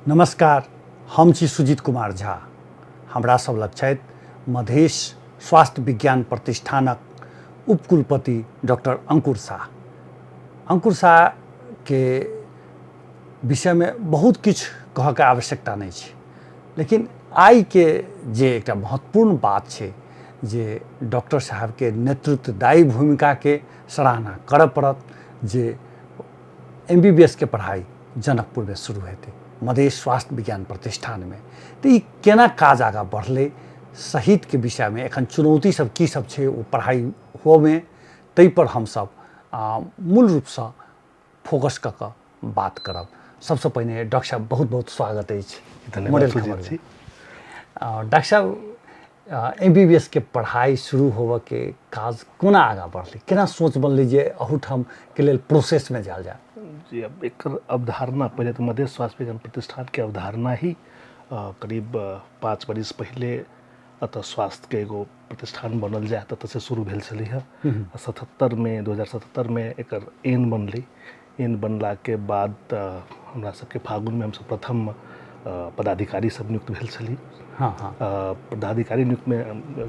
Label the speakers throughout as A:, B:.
A: नमस्कार, हम छी सुजीत कुमार झा। हमरा सब लग छथि मधेश स्वास्थ्य विज्ञान प्रतिष्ठानक उपकुलपति डॉक्टर अंकुर शाह। अंकुर शाह के विषयमे बहुत किछु कहऽके आवश्यकता नहि छै, लेकिन आइके जे एकटा महत्वपूर्ण बात छै जे डॉक्टर साहबके नेतृत्वदायी भूमिकाके सराहना करऽ पड़त जे एम बी बी एस के पढ़ाइ जनकपुरमे शुरू हेतै मधेश स्वास्थ्य विज्ञान प्रतिष्ठानमे। तऽ ई केना काज आगाँ बढ़लै सहितके विषयमे एखन चुनौती सब की सब छै ओ पढ़ाइ होमे, ताहिपर हमसब मूल रूपसँ फोकस कऽ कऽ बात करब। सबसँ पहिने डॉक्टर साहब बहुत बहुत स्वागत अछि।
B: धन्यवाद सुजीत जी।
A: डॉक्टर साहब, एम बी बी एस के पढ़ाइ शुरू होबऽके काज कोना आगाँ बढ़लै, केना सोच बनलै जे अहूठामके लेल प्रोसेसमे जायल जाय?
B: जी, अब एकर अवधारणा पहिले तऽ मधेश स्वास्थ्य विज्ञान प्रतिष्ठानके अवधारणा ही करीब 5 बरिस पहिले एतऽ स्वास्थ्यके एगो प्रतिष्ठान बनल जाय ततऽसँ शुरू भेल छलै हँ। 2077मे एकर एन बनलै। एन बनलाके बाद हमरा सबके फागुनमे हमसब प्रथम पदाधिकारी सब नियुक्त भेल छली। पदाधिकारी नियुक्तमे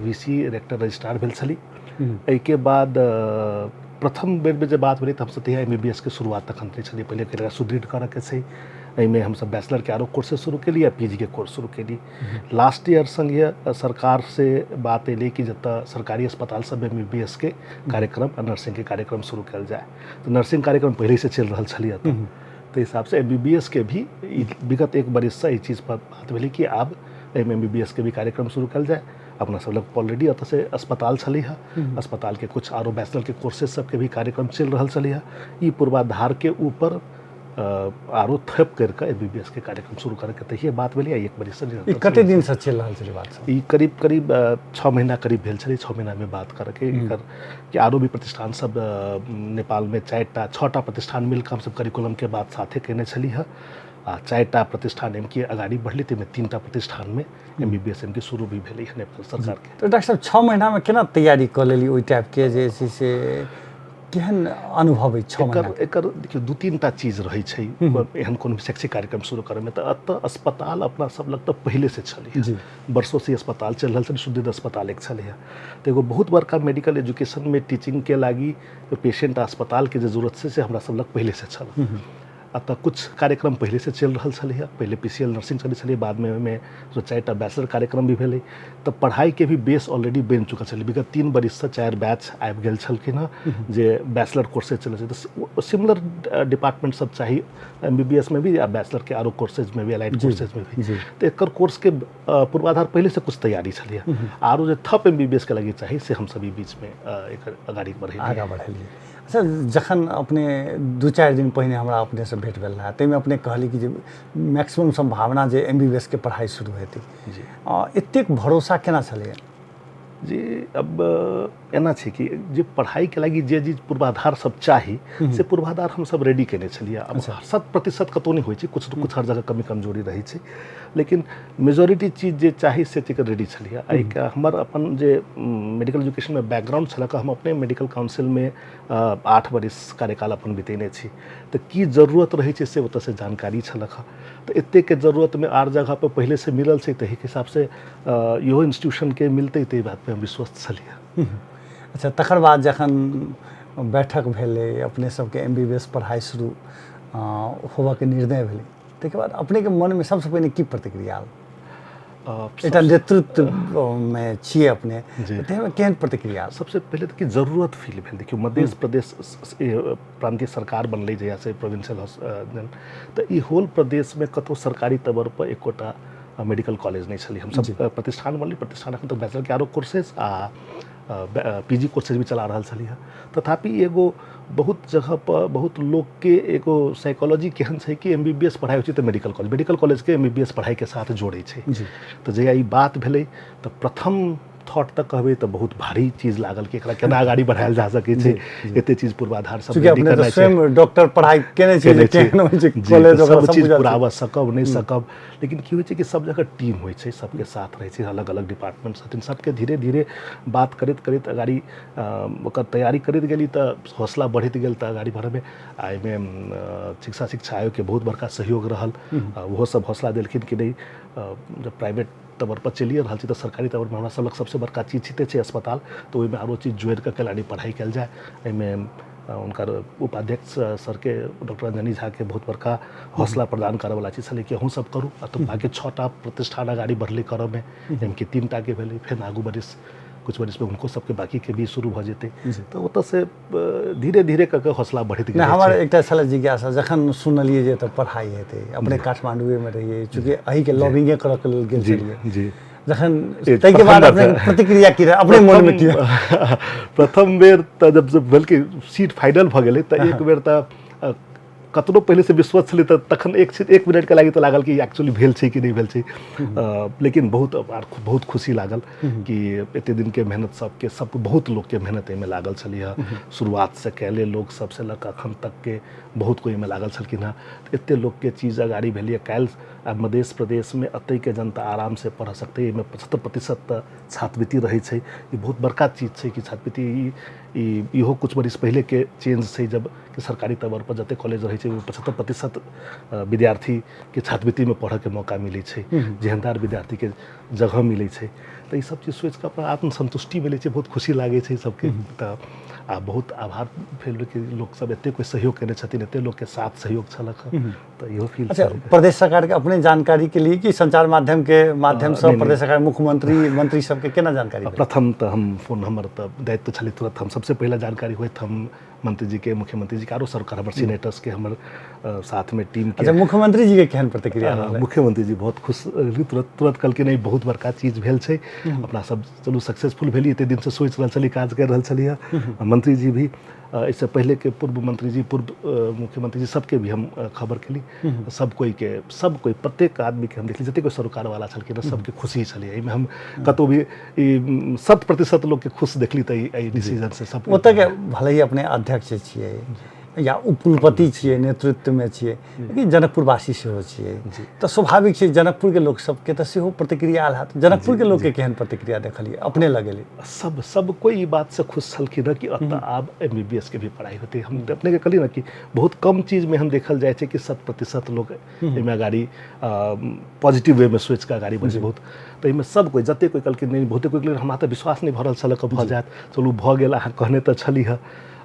B: वी सी रेक्टर रजिस्ट्रार भेल छली। एहिके बाद प्रथम बेरमे जे बात भेलै तऽ हमसब तहिया एम बी बी एस के शुरुआत तखन नहि छलै। पहिले एकरा सुदृढ़ करऽके छै, एहिमे हमसब बैचलरके आरो कोर्सेज शुरू केलियै आ पी जी के कोर्स शुरू केलियै। लास्ट ईयर संघीय सरकार से बात एलै कि जतऽ सरकारी अस्पताल सबमे एम बी बी एस के कार्यक्रम आ नर्सिंगके कार्यक्रम शुरू कयल जाय। तऽ नर्सिंग कार्यक्रम पहिलेसँ चलि रहल छलै एतऽ, ताहि हिसाबसँ एम बी बी एस के भी ई विगत 1 बरिससँ एहि चीजपर बात भेलै कि आब एहिमे एम बी बी एस के भी कार्यक्रम शुरू कयल जाय। अपना सब लग ऑलरेडी एतऽसँ अस्पताल छलै हँ, अस्पतालके कुछ आरो बैचलरके कोर्सेज सबके भी कार्यक्रम चलि रहल छलै हँ। ई पूर्वाधारके ऊपर आरो थप करिके एम बी बी एस के कार्यक्रम शुरू करैके तहिए बात भेलै। 1 बरिससँ
A: ई कते दिनसँ चलि रहल छलै बात सब?
B: ई करीब करीब 6 महीना करीब भेल छलै। 6 महीनामे बात करैके एकर कि आरो भी प्रतिष्ठान सब नेपालमे 4टा 6टा प्रतिष्ठान मिलके हमसब करिकुलमके बात साथे केने छली हँ आ 4टा प्रतिष्ठान एम के अगाडि बढ़लै, ताहिमे 3टा प्रतिष्ठानमे M B B S M के शुरू भी भेलै हँ नेपाल सरकारके।
A: तऽ डॉक्टर साहब 6 महीनामे केना तैयारी कऽ लेली ओहि टाइपके जे छै से केहन अनुभव अछि 6 महीना?
B: एकर देखियौ 2-3टा चीज रहै छै एहन कोनो शैक्षिक कार्यक्रम शुरू करैमे। तऽ एतऽ अस्पताल अपना सब लग तऽ पहिलेसँ छलै, वर्षोसँ अस्पताल चलि रहल छलै, सुदृढ़ अस्पताल एक छलै। तऽ एगो बहुत बड़का मेडिकल एजुकेशनमे टीचिंगके लागि पेशेंट अस्पतालके जे जरूरत छै से हमरा सब लग पहिलेसँ छल। एतऽ कुछ कार्यक्रम पहिलेसँ चलि रहल छलै हँ। पहिले पी सी एल नर्सिंग चलै छलै, बादमे ओहिमे 4टा बैचलर कार्यक्रम भी भेलै। तऽ पढ़ाइके भी बेस ऑलरेडी बनि चुकल छलै। विगत 3 बरिससँ 4 बैच आबि गेल छलखिन हँ जे बैचलर कोर्सेज चलै छै। तऽ सिमिलर डिपार्टमेंट सब चाही एम बी बी एस मे भी आ बैचलरके आरो कोर्सेजमे भी, एलाइड कोर्सेजमे भी। तऽ एकर कोर्सके पूर्वाधार पहिलेसँ कुछ तैयारी छलै हँ। आरो जे थप एम बी बी एस के लागि चाही से हमसब ई बीचमे एकर अगाडि बढ़ेलियै।
A: आगाँ बढ़ेलियै। अच्छा, जखन अपने 2-4 दिन पहिने हमरा अपनेसँ भेँट भेल रहए ताहिमे अपने कहली कि जे मैक्सिमम सम्भावना जे एम बी बी एस के पढ़ाइ शुरू हेतै, एतेक भरोसा केना छलैए?
B: जी, अब एना छै कि जे पढ़ाइके लागि जे चीज पूर्वाधार सब चाही से पूर्वाधार हमसब रेडी केने छलियै। अब 100% कतहु नहि होइ छै, कुछ कुछ हर जगह कमी कमजोरी रहै छै, लेकिन मेजोरिटी चीज जे चाही से चीजके रेडी छलियै। एहिके हमर अपन जे मेडिकल एजुकेशनमे बैकग्राउंड छलक, हम अपने मेडिकल काउंसिलमे 8 बरिस कार्यकाल अपन बितेने छी, तऽ की जरूरत रहै छै से ओतऽसँ जानकारी छलक हँ। तऽ एतेकके जरूरतमे आर जगहपर पहिलेसँ मिलल छै, ताहिके हिसाबसँ इहो इंस्टीट्यूशनके मिलतै ताहि बातपर हम विश्वस्त छलियै।
A: अच्छा, तकर बाद जखन बैठक भेलै, अपने सबके एम बी बी एस पढ़ाइ शुरू होबऽके निर्णय भेलै, ताहिके बाद अपनेके मनमे सबसँ पहिने की प्रतिक्रिया आयल? एकटा नेतृत्वमे छियै अपने, ताहिमे केहन प्रतिक्रिया?
B: सबसँ पहिले तऽ कि जरूरत फील भेल। देखियौ, मध्य प्रदेश प्रान्तीय सरकार बनलै जहियासँ प्रोविंशियल, तऽ ई होल प्रदेशमे कतहु सरकारी तौरपर एकोटा मेडिकल कॉलेज नहि छलै। हमसब प्रतिष्ठान बनलै, प्रतिष्ठान एखन तक बैचलरके आरो कोर्सेज आ पी जी कोर्सेज भी चला रहल छलै हँ। तथापि एगो बहुत जगहपर बहुत लोकके एगो साइकोलॉजी केहन छै कि एम बी बी एस पढ़ाइ होइ छै तऽ मेडिकल कॉलेज, मेडिकल कॉलेजके एम बी बी एस पढ़ाइके साथ जोड़ै छै। तऽ जहिया ई बात भेलै तऽ प्रथम थॉट तऽ कहबै तऽ बहुत भारी चीज लागल कि एकरा केना अगाडि बढ़ायल जा सकै छै, एते चीज पूर्वाधार सब
A: चूँकि अपने तऽ स्वयं डॉक्टर पढ़ाइ केने छी,
B: केने छी।
A: केहन होइ छै
B: जी,
A: कॉलेज
B: तऽ
A: वगैरह
B: सब
A: सब
B: चीज
A: बुझल छै।
B: पुराबऽ सकब नहि सकब, लेकिन की होइ छै कि सब जगह टीम होइ छै, सबके साथ रहै छै, अलग अलग डिपार्टमेंट छथिन, सबके धीरे धीरे बात करैत करैत अगाडि ओकर तैयारी करैत गेली तऽ हौसला बढ़ैत गेल तऽ अगाडि बढ़ैमे। आ एहिमे शिक्षा शिक्षा आयोगके बहुत बड़का सहयोग रहल, ओहो सब हौसला देलखिन कि नहि, जब प्राइवेट तौर पर चलिए रहल छी तऽ सरकारी तौर पर हमरा सब लग सबसँ बड़का चीज छिते छै अस्पताल, तऽ ओहिमे आरो चीज जोड़ि कऽ केना पढ़ाइ कयल जाय। एहिमे हुनकर उपाध्यक्ष सरके डॉक्टर अंजनी झाके बहुत बड़का हौसला प्रदान करऽवला चीज छलै कि अहूँ सब करू, आ तऽ बाँकी 6टा प्रतिष्ठान अगाडि बढ़लै करऽमे, जाहिमे कि 3टाके भेलै, फेर आगू बरिस कुछ बरिसमे हुनको सबके बाँकीके भी शुरू भऽ जेतै। तऽ ओतऽसँ धीरे धीरे कऽ कऽ हौसला बढ़ैत गेल।
A: हमर एकटा छलै जिज्ञासा, जखन सुनलियै जे एतऽ पढ़ाइ हेतै, अपने काठमाण्डुएमे रहियै, चूँकि एहिके लॉबिंगे करऽके लेल गेल छलियै
B: जी,
A: जखन ताहिके बाद अपने प्रतिक्रिया की रहै अपने मनमे की?
B: प्रथम बेर तऽ जब भेल कि सीट फाइनल भऽ गेलै तऽ एक बेर तऽ कतनो पहिलेसँ विश्वस्त छलै तऽ तखन एक मिनटके लागि तऽ लागल कि एक्चुअली भेल छै कि नहि भेल छै, लेकिन बहुत बहुत खुशी लागल कि एते दिनके मेहनत सबके सब बहुत लोकके मेहनत एहिमे लागल छलै, शुरुआतसँ कयले लोक सबसँ लऽ कऽ अखन तकके बहुत कोइ एहिमे लागल छलखिन हँ। एते लोकके चीज अगाडि भेलियै काल्हि आब मध्य प्रदेशमे एतैके जनता आरामसँ पढ़ सकतै, एहिमे 75% तऽ छात्रवृत्ति रहै छै। ई बहुत बड़का चीज छै कि छात्रवृत्ति ई इहो कुछ बरिस पहिलेके चेंज छै, जब कि सरकारी तौर पर जते कॉलेज रहै छै ओहिमे 75% विद्यार्थीके छात्रवृत्तिमे पढ़ऽके मौका मिलै छै, जेहनदार विद्यार्थीके जगह मिलै छै। तऽ ई सब चीज सोचिकऽ अपना आत्मसन्तुष्टि मिलै छै, बहुत खुशी लागै छै सबके। तऽ आ बहुत आभार भेल कि लोक सब एते कोइ सहयोग केने छथिन, एते लोकके साथ सहयोग छलक हँ, तऽ इहो फील।
A: अच्छा, प्रदेश सरकारके अपने जानकारी के लिए कि संचार माध्यम के माध्यमसँ प्रदेश सरकार मुख्यमंत्री मंत्री सबके केना जानकारी?
B: प्रथम तऽ हम फोन हमर तऽ दायित्व छलै, तुरंत हम सबसे पहिला जानकारी होइत हम मंत्री जी के, मुख्यमंत्री जी के, आरो सरकार हमर सीनेटर्स के, हमर साथ में टीम के।
A: अच्छा, मुख्यमंत्री जी के केहन प्रतिक्रिया?
B: मुख्यमंत्री जी बहुत खुश, तुरंत तुरंत कहलखिन नहीं बहुत बड़का चीज भेल छै, अपना सब चलू सक्सेसफुल भेली, एते दिन से सोचि रहल छली, काज कर रहल छली। मंत्री जी भी एहिसँ पहिले के पूर्व मंत्री जी, पूर्व मुख्यमंत्री जी सबके भी हम खबर केली, सब कोई के, सब कोई प्रत्येक आदमी के हम देखली, जते कोई सरोकार वाला छलखिन सबके खुशी छलै। एहिमे हम कतहु भी 100% लोकके खुश देखली तऽ एहि डिसीजन से सब।
A: ओतऽ के भले ही अपने अध्यक्ष छियै या उपकुलपति छियै, नेतृत्वमे छियै, लेकिन जनकपुरवासी सेहो छियै, तऽ स्वाभाविक छै जनकपुरके लोक सबके तऽ सेहो प्रतिक्रिया आयल हैत। जनकपुरके लोकके केहन प्रतिक्रिया देखलियै अपने लगेली?
B: सब सब कोई ई बात से खुश छलखिन हँ कि एतऽ आब MBBS के भी पढ़ाइ होतै। हम तऽ अपनेके कहली ने कि बहुत कम चीजमे हम देखल जाइ छै कि 100% लोक एहिमे अगाडि पॉजिटिव वेमे सोचिके अगाडि बढ़ै बहुत। तऽ एहिमे सब कोइ जते कोइ कहलखिन नहि, बहुते कोइ कहलखिन हमरा तऽ विश्वास नहि भऽ रहल छल भऽ जायत, चलू भऽ गेल, अहाँ कहने तऽ छली हँ।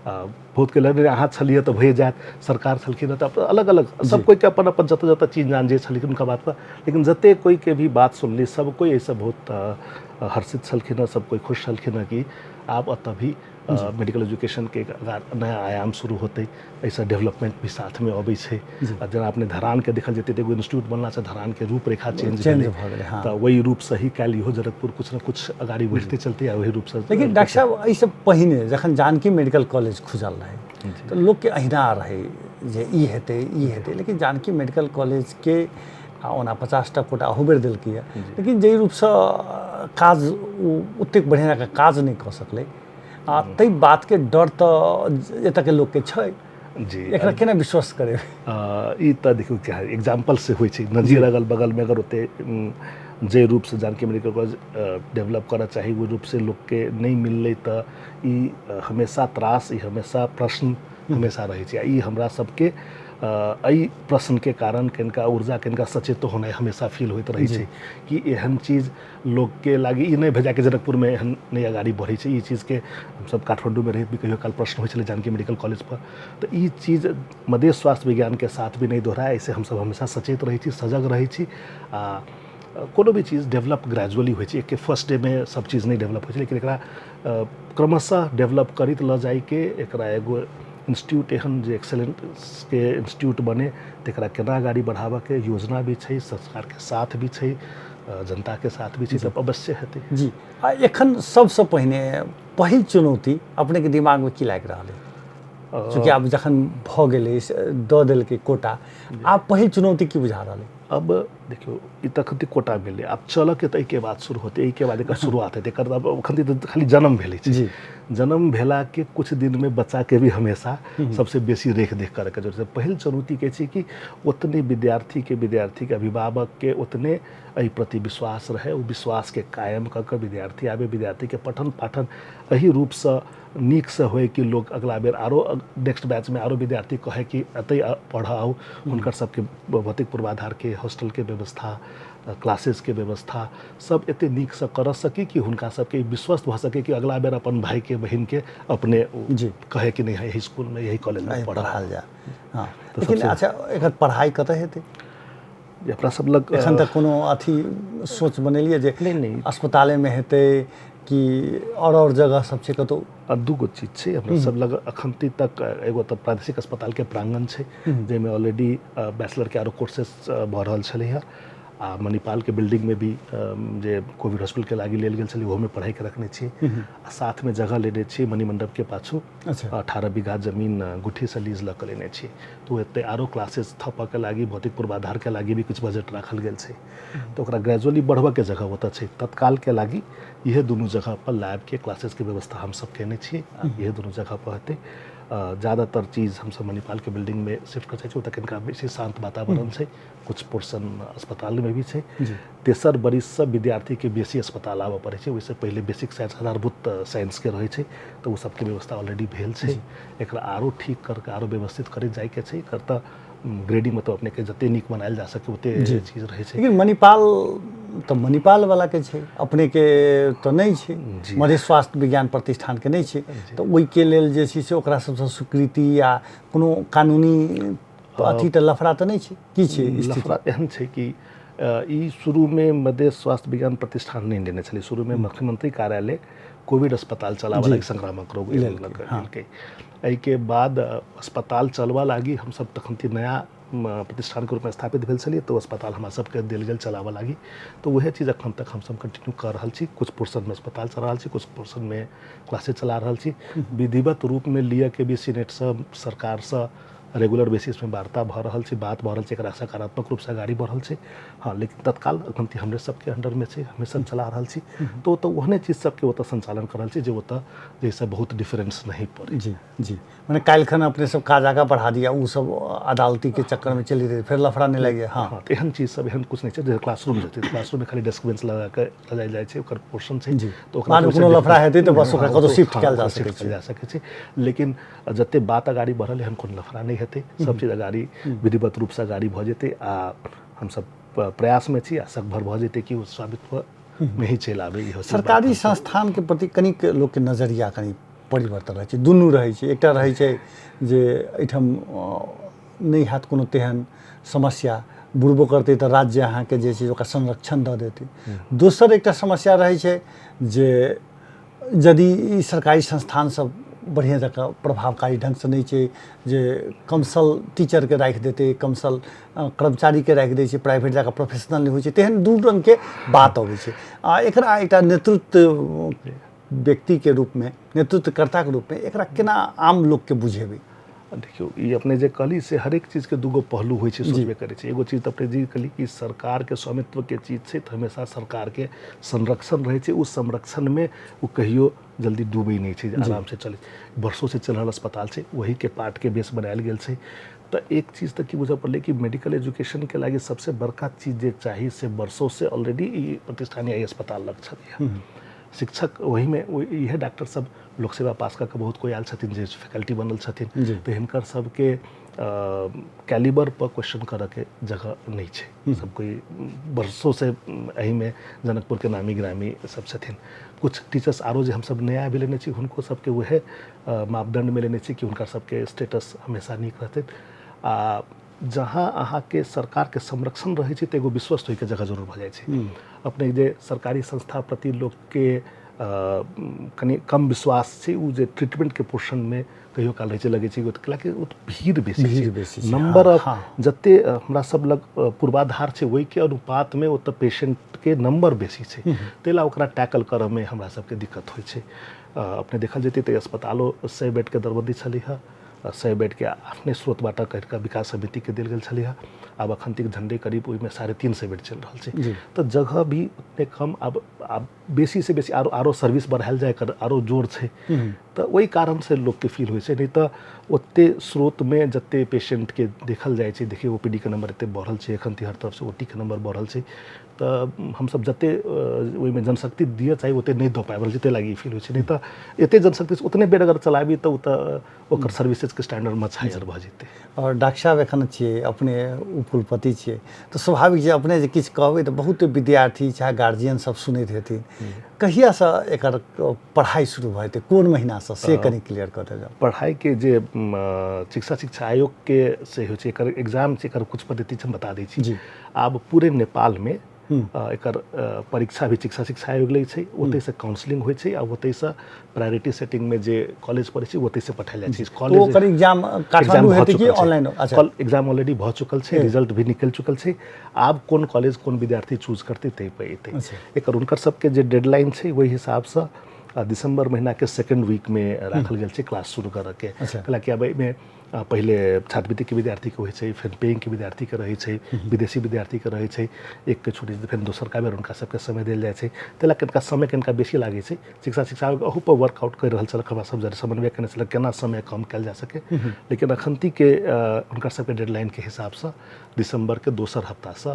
B: बहुत के लगलै अहाँ छलियै तऽ भए जायत, सरकार छलखिन तऽ अलग अलग सब कोइके अपन अपन जतऽ जतऽ चीज जान जे छलखिन हुनका बात पर, लेकिन जते कोइके भी बात सुनली सब कोइ एहिसँ बहुत हर्षित छलखिन हँ, सब कोइ खुश छलखिन हँ कि आब एतऽ भी मेडिकल एजुकेशनके एक नया आयाम शुरू होतै, एहिसँ डेवलपमेंट भी साथमे अबै छै। आ जेना अपने धरानके देखल जेतै तऽ एगो इंस्टीट्यूट बनलासँ धरानके रूपरेखा चेंज
A: भऽ गेलै,
B: तऽ ओहि रूपसँ ही काल्हि इहो जनकपुर कुछ ने कुछ अगाडि बढ़िते चलतै आ ओहि रूपसँ।
A: लेकिन डॉक्टर साहब, एहिसँ पहिने जखन जानकी मेडिकल कॉलेज खुजल रहै तऽ लोकके अहिना रहै जे ई हेतै ई हेतै, लेकिन जानकी मेडिकल कॉलेजके आ ओना 50टा कोटा अहू बेर देलकैए, लेकिन जाहि रूपसँ काज ओ ओतेक बढ़िआँ जकाँ काज नहि कऽ सकलै, आ ताहि बातके डर तऽ एतऽके लोकके छै
B: जी,
A: एकरा केना विश्वास करेबै?
B: ई तऽ देखियौ क्या एग्जाम्पल से होइ छै, नजीर अगल बगलमे अगर ओते जे रूपसँ जानकी मेडिकल कॉलेज डेवलप करऽ चाही ओहि रूपसँ लोकके नहि मिललै तऽ ई हमेशा त्रास, ई हमेशा प्रश्न हमेशा रहै छै। आ ई हमरा सबके एहि प्रश्नके कारण कनिका ऊर्जा कनिका सचेतो होनाइ हमेशा फील होइत रहै छै कि एहन चीज लोकके लागि ई नहि भेजा कि जनकपुरमे एहन नहि अगाडि बढ़ै छै। ई चीजके हमसब काठमाण्डूमे रहैत भी कहियो काल प्रश्न होइ छलै जानकी मेडिकल कॉलेज पर, तऽ ई चीज मधेश स्वास्थ्य विज्ञानके साथ भी नहि दोहराए, एहिसँ हमसब हमेशा सचेत रहै छी, सजग रहै छी। आ कोनो भी चीज डेवलप ग्रेजुअली होइ छै, एके फर्स्ट डे मे सब चीज नहि डेवलप होइ छै, लेकिन एकरा क्रमशः डेवलप करैत लऽ जाइके एकरा एगो इंस्टीट्यूट एहन जे एक्सेलेंसके इंस्टीट्यूट बने तकरा केना अगाडि बढ़ाबऽके योजना भी छै, सरकारके साथ भी छै, जनताके साथ भी छै, तब अवश्य हेतै
A: जी। आ एखन सबसँ पहिने पहिल चुनौती अपनेके दिमागमे की लागि रहल है? चूँकि आब जखन भऽ गेलै, दऽ देलकै कोटा, आब पहिल चुनौती की बुझा रहल?
B: अब देखियौ, ई तऽ अखन कोटा भेलै, आब चलऽके तऽ एहिके बाद शुरू होतै, एहिके बाद एकर शुरुआत हेतै। एकर अब अखन तऽ खाली जन्म भेलै छै। जन्म भेलाके कुछ दिनमे बच्चाके भी हमेशा सबसे बेसी रेख देख करऽके जरूरत छै। पहिल चुनौती के छै कि ओतने विद्यार्थीके, विद्यार्थीके अभिभावकके ओतने एहि प्रति विश्वास रहै, ओ विश्वासके कायम कऽ कऽ विद्यार्थी आबै, विद्यार्थीके पठन पाठन एहि रूपसँ नीकसँ होइ कि लोक अगला बेर आरो नेक्स्ट बैचमे आरो विद्यार्थी कहै कि एतहि पढ़ऽ आउ। हुनकर सबके भौतिक पूर्वाधारके, हॉस्टलके व्यवस्था, क्लासेसके व्यवस्था सब एते नीकसँ करऽ सकी कि हुनका सबके विश्वस्त भऽ सके कि अगला बेर अपन भाइके बहिनके अपने कहै कि नहि, यही इसकुलमे, यही कॉलेजमे
A: पढ़ायल जाय। हँ, लेकिन अच्छा, एकर पढ़ाइ कतऽ हेतै?
B: जे अपना सब लग
A: एखन तक कोनो अथी सोच बनेलियै जे
B: नहि नहि
A: अस्पतालेमे हेतै कि आओर जगह सब छै कतौ?
B: दूगो चीज छै अपना सब लग अखन तक। एगो तऽ प्रादेशिक अस्पतालके प्रांगण छै, जाहिमे ऑलरेडी बैचलरके आरो कोर्सेस भऽ रहल छलै हँ, आ मणिपालके बिल्डिंगमे भी जे कोविड हॉस्पिटलके लागि लेल गेल छलै, ओहोमे पढ़ाइके रखने छी। आ साथमे जगह लेने छी मणिमंडपके पाछू, 18 बीघा जमीन गुठीसँ लीज लऽ कऽ लेने छी। तऽ ओ एतै आरो क्लासेस थपऽके लागि, भौतिक पूर्वाधारके लागि भी किछु बजट राखल गेल छै, तऽ ओकरा ग्रेजुअली बढ़बऽके जगह ओतऽ छै। तत्कालके लागि इहे दुनू जगह पर लैबके, क्लासेसके व्यवस्था हमसब केने छी, आ इहे दुनू जगह पर हेतै। ज़्यादातर चीज़ हमसब मणिपालके बिल्डिंगमे शिफ्ट कर चाहै छी, ओतऽ कनिका बेसी शान्त वातावरण छै, कुछ पोर्शन अस्पतालमे भी छै। तेसर बरिससँ विद्यार्थीके बेसी अस्पताल आबऽ पड़ै छै, ओहिसँ पहिले बेसिक साइंस, आधारभूत साइंसके रहै छै, तऽ ओ सबके व्यवस्था ऑलरेडी भेल छै। एकरा आरो ठीक करके आरो व्यवस्थित करैत जाइके छै। एकर तऽ ग्रेडिंग मतलब अपनेके जते नीक बनायल जा सके ओते चीज रहै छै।
A: लेकिन मणिपाल तऽ मणिपाल वालाके छै, अपनेके तऽ नहि छै, मधेश स्वास्थ्य विज्ञान प्रतिष्ठानके नहि छै, तऽ ओहिके लेल जे छै से ओकरा सबसँ स्वीकृति या कोनो कानूनी अथी तऽ लफड़ा तऽ नहि छै? की छै?
B: लफड़ा एहन छै कि ई शुरूमे मधेश स्वास्थ्य विज्ञान प्रतिष्ठान नहि लेने छलै। शुरूमे मुख्यमंत्री कार्यालय कोविड अस्पताल चलाबऽ लागि संक्रामक रोग लेलकै। एहिके बाद अस्पताल चलबऽ लागि हमसब तखन नया प्रतिष्ठानके रूपमे स्थापित भेल छलियै, तऽ ओ अस्पताल हमरा सबके देल गेल चलाबऽ लागि, तऽ वएह चीज एखन तक हमसब कंटिन्यू कऽ रहल छी। कुछ पोर्शनमे अस्पताल चला रहल छी, कुछ पोर्शनमे क्लासेज चला रहल छी। विधिवत रूपमे लिअके भी सीनेटसँ, सरकारसँ रेगुलर बेसिसमे वार्ता भऽ रहल छै, बात भऽ रहल छै, एकरा सकारात्मक रूपसँ अगाड़ी बढ़ल छै। हँ, लेकिन तत्काल एखन हमरे सबके अंडरमे छै, हमे सब चला रहल छी, तऽ ओतऽ ओहने चीज सबके ओतऽ संचालन कर रहल छी जे ओतऽ जाहिसँ बहुत डिफरेंस नहीं पड़े।
A: जी जी, मने काल्हिखन अपने सब काज आगाँ बढ़ा दिया, ओ सब अदालती के चक्कर में चलि जेतै, फेर लफड़ा नहि लागि जाय।
B: हँ, तऽ एहन चीज सब एहन कुछ नहि छै। जे क्लासरूम जेतै, क्लासरूममे खाली डेस्क बेंच लगा कऽ सजायल जाइ छै, ओकर पोर्शन छै,
A: तऽ ओकरा कोनो लफड़ा हेतै तऽ बस ओकरा कतौ शिफ्ट कयल जा सकै
B: छै, जा सकै छै। लेकिन जते बात अगाड़ी बढ़ल, एहन कोनो लफड़ा नहि हेतै, सब चीज अगाड़ी विधिवत रूपसँ अगाड़ी भऽ जेतै, आ हमसब प्रयासमे छी आ सकभर भऽ जेतै कि ओ स्वामित्व मे ही चलि आबै।
A: इहो सरकारी संस्थानके प्रति कनिक लोकके नजरिया कनि परिवर्तन रहै छै, दुनू रहै छै। एकटा रहै छै जे एहिठाम नहि हैत कोनो तेहन समस्या, बुड़बो करतै तऽ राज्य अहाँके जे छै ओकरा संरक्षण दऽ देतै। दोसर एकटा समस्या रहै छै जे यदि ई सरकारी संस्थान सब बढ़िआँ जकाँ प्रभावकारी ढङ्गसँ नहि छै, जे कमसल टीचरके राखि देतै, कमसल कर्मचारीके राखि दै छै, प्राइवेट जकाँ प्रोफेशनल नहि होइ छै, तेहन दू रङ्गके बात अबै छै। आ एकरा एकटा नेतृत्व व्यक्तिके रूपमे, नेतृत्वकर्ताके रूपमे एकरा केना आम लोकके बुझेबै?
B: देखियौ, ई अपने जे कहली से हरेक चीजके दूगो पहलू होइ छै, सोचबे करै छै। एगो चीज तऽ अपने जी कहली कि सरकारके स्वामित्वके चीज छै तऽ हमेशा सरकारके संरक्षण रहै छै, ओ संरक्षणमे ओ कहियो जल्दी डूबै नहि छै, आरामसँ चलै, वर्षोसँ चलि रहल अस्पताल छै, ओहीके पार्टके बेस बनायल गेल छै। तऽ एक चीज तऽ की बुझऽ पड़लै कि मेडिकल एजुकेशनके लागि सबसँ बड़का चीज जे चाही से वर्षोसँ ऑलरेडी ई प्रतिष्ठान या ई अस्पताल लग छलैए। शिक्षक ओहिमे इएह डॉक्टर सब लोक सेवा पास कऽ कऽ बहुत कोइ आयल छथिन जे फैकल्टी बनल छथिन, तऽ हिनकर सबके कैलिबर पर क्वेश्चन करऽके जगह नहि छै। सब कोइ वर्षोसँ एहिमे जनकपुरके नामी गिरामी सब छथिन। कुछ टीचर्स आरो जे हमसब नया भी लेने छी, हुनको सबके वएह मापदण्डमे लेने छी कि हुनकर सबके स्टेटस हमेशा नीक रहतै। आ जहाँ अहाँके सरकारके संरक्षण रहै छै तऽ एगो विश्वस्त होइके जगह जरूर भऽ जाइ छै। अपने जे सरकारी संस्था प्रति लोकके कनि कम विश्वास छै, ओ जे ट्रीटमेंटके पोर्शनमे कहियो काल रहै छै, लगै छै कि ओ भीड़ बेसी
A: छै,
B: नंबर ऑफ जते हमरा सब लग पूर्वाधार छै ओहिके अनुपातमे ओतऽ पेशेंटके नंबर बेसी छै, ताहि लए ओकरा टैकल करऽमे हमरा सबके दिक्कत होइ छै। अपने देखल जेतै तऽ अस्पतालो 100 बेडके दरबंदी छलै हँ, 100 बेडके अपने स्रोतबाट करि कऽ विकास समितिके देल गेल छलै हँ। आब अखन तक झण्डे करीब ओहिमे 350 बेड चलि रहल छै। तऽ जगह भी उतने कम, आब आब बेसीसँ बेसी आरो आरो सर्विस बढ़ायल जाय, एकर आरो जोर छै, तऽ ओहि कारणसँ लोकके फील होइ छै। नहि तऽ ओते स्रोतमे जते पेशेंटके देखल जाइ छै, देखियौ ओ पी डी के नंबर एते बढ़ल छै एखन, हर तरफसँ ओ टी के नंबर बढ़ल छै, तऽ हमसब जते ओहिमे जनशक्ति दिअ चाही ओते नहि दऽ पाबि रहल छै, ताहि लागि ई फील होइ छै। नहि तऽ एते जनशक्ति ओतने बेड अगर चलाबी तऽ ओ तऽ ओकर सर्विसेजके स्टैंडर्ड मच हायर भऽ जेतै।
A: आओर डॉक्टर साहब एखन छियै, अपने उपकुलपति छियै, तऽ स्वाभाविक जे अपने जे किछु कहबै तऽ बहुत विद्यार्थी चाहे गार्जियन सब सुनैत हेथिन। कहियासँ एकर पढ़ाइ शुरू भऽ जेतै, कोन महीनासँ, से कनि क्लियर कऽ देल जाउ।
B: पढ़ाइके जे शिक्षा शिक्षा आयोगके से होइ छै, एकर एग्जाम छै, एकर किछु पद्धति हम बता दै छी। आब पूरे नेपालमे एकर परीक्षा भी शिक्षा शिक्षा आयोग लै छै, ओतहिसँ काउंसलिंग होइ छै आ ओतहिसँ प्रायोरिटी सेटिंगमे जे कॉलेज पढ़ै छै ओतहिसँ पठायल जाइ छै
A: कॉलेज। ओकर एग्जाम काठमांडू हेतै कि ऑनलाइन?
B: अच्छा, एग्जाम ऑलरेडी भऽ चुकल छै, रिजल्ट भी निकलि चुकल छै। आब कोन कॉलेज कोन विद्यार्थी चूज करतै ताहि पर एतै। एकर हुनकर सबके जे डेडलाइन छै ओहि हिसाबसँ दिसंबर महीनाके सेकेंड वीकमे राखल गेल छै क्लास शुरू करऽके। हालाँकि आब एहिमे पहिले छात्रवृत्तिके विद्यार्थीके होइ छै, फेर पेइंगके विद्यार्थीके रहै छै, विदेशी विद्यार्थीके रहै छै, एकके छुटै छै फेर दोसरका बेर हुनका सबके समय देल जाइ छै, ताहि लए कनिका समय कनिका बेसी लागै छै। शिक्षा शिक्षा अहूपर वर्कआउट करि रहल छलक, हमरा सब समन्वय केने छलक केना समय कम कयल जा सकै, लेकिन अखनतीके हुनकर सबके डेडलाइनके हिसाबसँ दिसम्बरके दोसर हफ्तासँ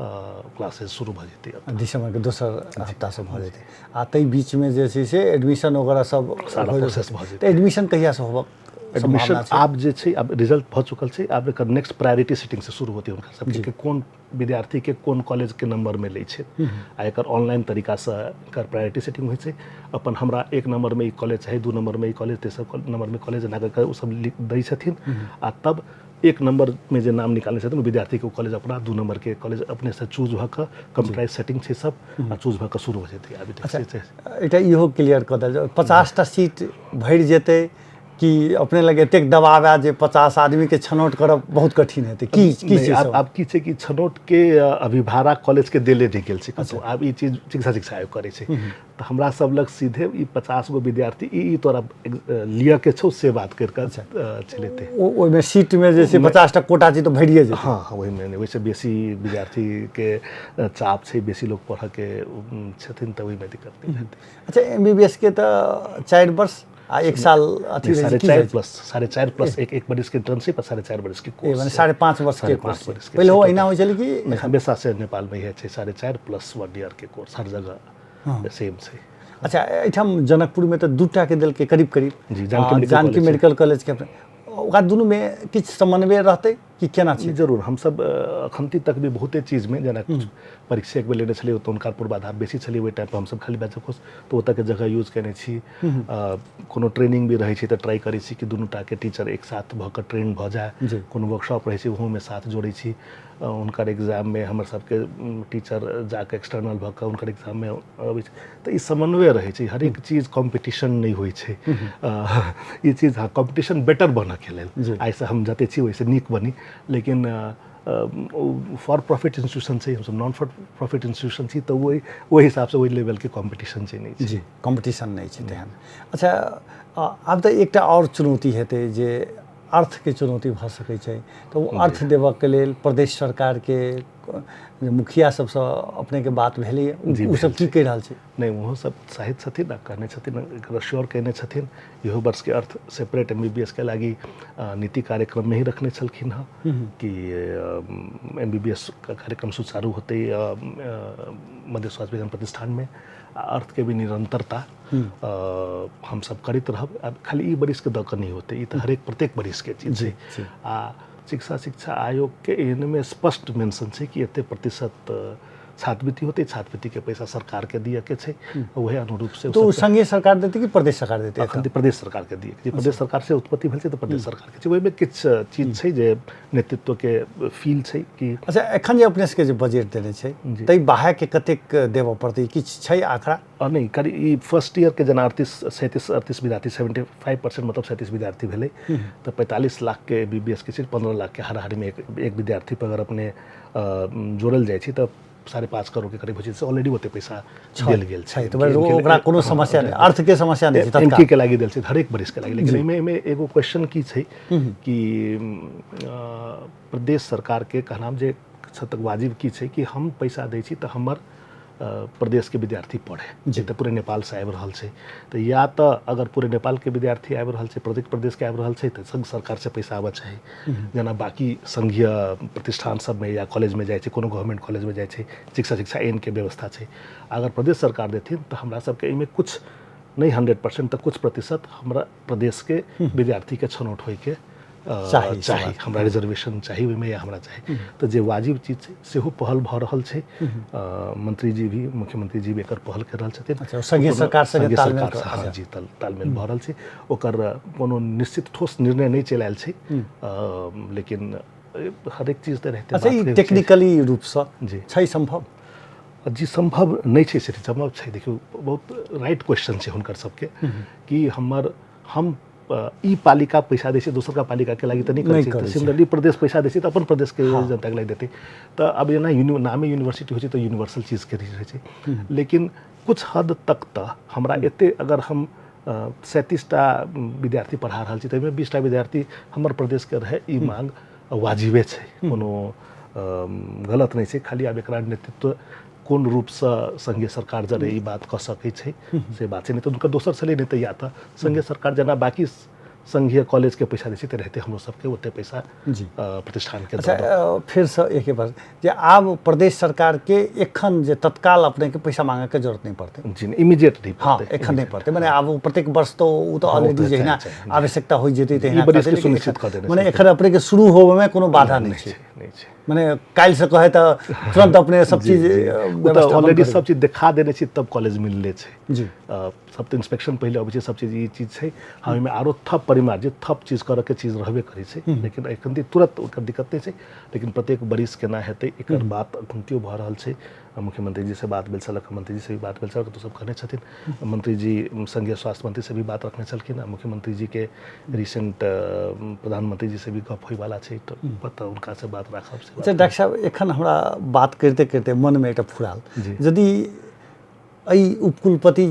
B: क्लासेज शुरू भऽ जेतै।
A: दिसम्बरके दोसर हफ्तासँ भऽ जेतै आ ताहि बीचमे जे छै से एडमिशन वगैरह सब
B: सारा प्रोसेस भऽ जेतै।
A: एडमिशन कहियासँ होबऽ?
B: एडमिशन आब जे छै आब रिजल्ट भऽ चुकल छै, आब एकर नेक्स्ट प्रायोरिटी सेटिंगसँ शुरू होतै हुनका सबके कि कोन विद्यार्थीके कोन कॉलेजके नंबरमे लै छै आ एकर ऑनलाइन तरीकासँ एकर प्रायोरिटी सेटिंग होइ छै। अपन हमरा 1 नंबरमे ई कॉलेज चाही, 2 नंबरमे ई कॉलेज, तेसर नंबरमे कॉलेज, एना कऽ ओ सब लिख दै छथिन आ तब 1 नंबरमे जे नाम निकालने छथिन विद्यार्थीके ओ कॉलेज अपना 2 नंबरके कॉलेज अपनेसँ चूज भऽ कऽ कम्प्यूटराइज सेटिंग छै सब आ चूज भऽ कऽ शुरू भऽ जेतै। आब
A: एकटा इहो क्लियर कऽ देल जाउ, 50टा सीट भरि जेतै कि अपने लग एतेक दबाव आयत जे 50 आदमीके छनौट करब बहुत कठिन हेतै? की की
B: छै आब की छै कि छनौटके अभिभारा कॉलेजके देले नहि गेल छै कतहु। आब ई चीज शिक्षा शिक्षा आयोग करै छै, तऽ हमरा सब लग सीधे ई 50 गो विद्यार्थी ई तोरा लिअ के छौ से बात करि कऽ चलेतै।
A: ओहिमे सीटमे जे छै 50टा कोटा छै तऽ भरिए जेतै।
B: हँ हँ, ओहिमे नहि, ओहिसँ बेसी विद्यार्थीके चाप छै, बेसी लोक पढ़ऽके छथिन तऽ ओहिमे दिक्कत नहि हेतै।
A: अच्छा, MBBS के तऽ 4 वर्ष आ 1 साल अथी
B: 4.5 प्लस 4.5 प्लस 1 बरिस के इंटर्नशिप आ 4.5 बरिस के कोर्स,
A: माने 5.5 वर्ष के कोर्स। पहिले हो एना होइ छलै कि
B: हमेशा से नेपाल में छै 4.5 प्लस 1 ईयर के कोर्स हर जगह सेम छै।
A: अच्छा, एहिठाम जनकपुर में तऽ 2टा के देलकै करीब करीब,
B: जी,
A: जानकी मेडिकल कॉलेज के, ओकरा दुनूमे किछु समन्वय रहतै कि केना छै?
B: जरूर, हमसब अखनती तक भी बहुते चीजमे जेना किछु परीक्षा एक बेर लेने छलियै तऽ हुनका पूर्वाधार बेसी छलै ओहि टाइमपर, हमसब खाली बैच कोर्स तऽ ओतऽके जगह यूज केने छी। कोनो ट्रेनिंग भी रहै छै तऽ ट्राइ करै छी कि दुनूटाके टीचर एक साथ भऽ कऽ ट्रेन भऽ जाय, कोनो वर्कशॉप रहै छै ओहोमे साथ जोड़ै छी। हुनकर एग्जाममे हमर सबके टीचर जाकऽ एक्सटर्नल भऽ कऽ हुनकर एग्जाममे अबै छै, तऽ ई समन्वय रहै छै। हरेक चीज कॉम्पिटिशन नहि होइ छै, ई चीज हँ कॉम्पिटिशन बेटर बनऽके लेल आइसँ हम जते छी ओहिसँ नीक बनी, लेकिन फॉर प्रॉफिट इंस्टीट्यूशन छै, हमसब नॉन फॉर प्रॉफिट इंस्टीट्यूशन छी, तऽ ओहि हिसाबसँ ओहि लेवलके कॉम्पिटिशन छै नहि।
A: जी, कॉम्पिटिशन नहि छै तेहन। अच्छा, आब तऽ एकटा आओर चुनौती हेतै जे अर्थके चुनौती भऽ सकै छै, तऽ ओ अर्थ देबऽके लेल प्रदेश सरकारके मुखिया सबसँ अपनेके बात भेलैए, ओ सब की कहि रहल छै?
B: नहि, ओहो सब साहित्य छथिन आ कहने छथिन, एकर श्योर कयने छथिन। इहो वर्षके अर्थ सेपरेट MBBS के लागि नीति कार्यक्रममे ही रखने छलखिन हँ कि MBBS का कार्यक्रम सुचारू होतै मध्य स्वास्थ्य विज्ञान प्रतिष्ठानमे, आ अर्थके भी निरंतरता हमसब करैत रहब। आब खाली ई बरिसके दऽ कऽ नहि होतै, ई तऽ हरेक प्रत्येक बरिसके चीज छै। आ शिक्षा शिक्षा आयोगके एहनमे स्पष्ट मेंशन छै कि एते प्रतिशत छात्रवृत्ति होतै, छात्रवृत्तिके पैसा सरकारके दिअके छै, वएह अनुरूप से
A: तो संघीय सरकार देतै कि प्रदेश सरकार देतै?
B: अखन प्रदेश सरकारके दिअ, जे प्रदेश सरकार से उत्पत्ति भेल छै तऽ प्रदेश सरकारके छै। ओहिमे किछु चीज छै जे नेतृत्वके फील छै कि।
A: अच्छा, एखन जे अपने सबके जे बजट देने छै ताहि बाहेकके कतेक देबऽ पड़तै, किछु छै आंकड़ा?
B: नहि, करीब ई फर्स्ट ईयरके जेना 38 37 38 विद्यार्थी 75% मतलब 37 विद्यार्थी भेलै तऽ 45 लाखके MBBS के छै, 15 लाखके हाराहारीमे एक विद्यार्थी पर अगर अपने जोड़ल जाइ छै तऽ 5.5 करोड़ के करीब होइ छै, ऑलरेडी ओते पैसा देल गेल
A: छै। तऽ ओकरा कोनो समस्या नहि, अर्थके समस्या नहि छै।
B: एमके के लागि देल छै हरेक बरिस के लागि। लेकिन एहिमे एहिमे एगो क्वेश्चन की छै कि प्रदेश सरकार के कहनाम जे तक वाजिब की छै कि हम पैसा दै छी तऽ हमर प्रदेशके विद्यार्थी पढ़े, जे तऽ पूरे नेपालसँ आबि रहल छै। तऽ या तऽ अगर पूरे नेपालके विद्यार्थी आबि रहल छै, प्रत्येक प्रदेशके आबि रहल छै, तऽ संघ सरकारसँ पैसा आबऽ चाही। जेना बाकी संघीय प्रतिष्ठान सबमे या कॉलेजमे जाइ छै, कोनो गवर्नमेंट कॉलेजमे जाइ छै, शिक्षा शिक्षा एनके व्यवस्था छै। अगर प्रदेश सरकार देथिन तऽ हमरा सबके एहिमे कुछ नहि 100% तऽ कुछ प्रतिशत हमरा प्रदेशके विद्यार्थीके छनौट होइके
A: चाही,
B: चाही, हमरा रिजर्वेशन चाही ओहिमे या हमरा चाही। तऽ जे वाजिब चीज छै सेहो पहल भऽ रहल छै। मंत्री जी भी, मुख्यमंत्री जी भी एकर पहल कर रहल छथिन।
A: अच्छा, संघीय सरकार संगे तालमेल,
B: हाँ जी, तालमेल भऽ रहल छै। ओकर कोनो निश्चित ठोस निर्णय नहि चलि आयल छै, लेकिन हरेक चीज तऽ रहते।
A: अच्छा, ई टेक्निकली रूपसँ जी छै सम्भव?
B: जी सम्भव नहि छै, से सम्भव छै। देखियौ, बहुत राइट क्वेश्चन छै हुनकर सबके कि हमर हम ई पालिका पैसा दै छै, दोसरका पालिकाके लागि तऽ नहि करै छै। सिमिलरली प्रदेश पैसा दै छै तऽ अपन प्रदेशके जनताके लागि देतै। तऽ आब जेना नामे यूनिवर्सिटी होइ छै तऽ यूनिवर्सल चीजके रहै छै, लेकिन कुछ हद तक तऽ हमरा एते अगर हम 37टा विद्यार्थी पढ़ा रहल छी तऽ ओहिमे 20टा विद्यार्थी हमर प्रदेशके रहै, ई मांग वाजिबे छै, कोनो गलत नहि छै। खाली आब एकरा नेतृत्व कोन रूपसँ संघीय सरकार जरे ई बात कऽ सकै छै से बात छै, नहि तऽ हुनकर दोसर छलै। नहि तऽ या तऽ संघीय सरकार जेना बाकी संघीय कॉलेजके पैसा दै छै तऽ रहतै हमरो सबके ओते पैसा
A: जी
B: प्रतिष्ठानके।
A: अच्छा, फेरसँ एके बार जे आब प्रदेश सरकारके एखन जे तत्काल अपनेके पैसा मांगैके जरूरत नहि पड़तै।
B: जी, इमीडिएट नहीं।
A: हाँ, एखन नहीं पड़तै, मने आब प्रत्येक वर्ष तो ओ तऽ ऑलरेडी जहिना आवश्यकता होइ जेतै तहिना, मने एखन अपनेके शुरू होबऽमे कोनो बाधा नहि छै।
B: नहि छै,
A: मने काल्हिसँ कहै तऽ तुरन्त अपने सब चीज
B: ऑलरेडी सब चीज देखा देने छी तब कॉलेज मिलले छै।
A: जी,
B: सब तऽ इंस्पेक्शन पहिले अबै छै, सब चीज ई चीज छै। हाँ, ओहिमे आरो थप परिमार्जित थप चीज करऽके चीज रहबे करै छै, लेकिन एखन तुरंत ओकर दिक्कत नहि छै। लेकिन प्रत्येक बरिस केना हेतै एकर बात अखनतियो भऽ रहल छै। मुख्यमंत्री जी से बात भेल छलक, मंत्री जी से भी बात भेल छलक, तऽ सब कहने छथिन। मंत्री जी संघीय स्वास्थ्य मंत्री से भी बात रखने छलखिन, आ मुख्यमंत्री जी के रिसेंट प्रधानमंत्री जी से भी गप होइवाला छै, तऽ हुनका से बात राखब।
A: अच्छा डॉक्टर साहब, एखन हमरा बात करिते करिते मनमे एकटा फुराल, यदि एहि उपकुलपति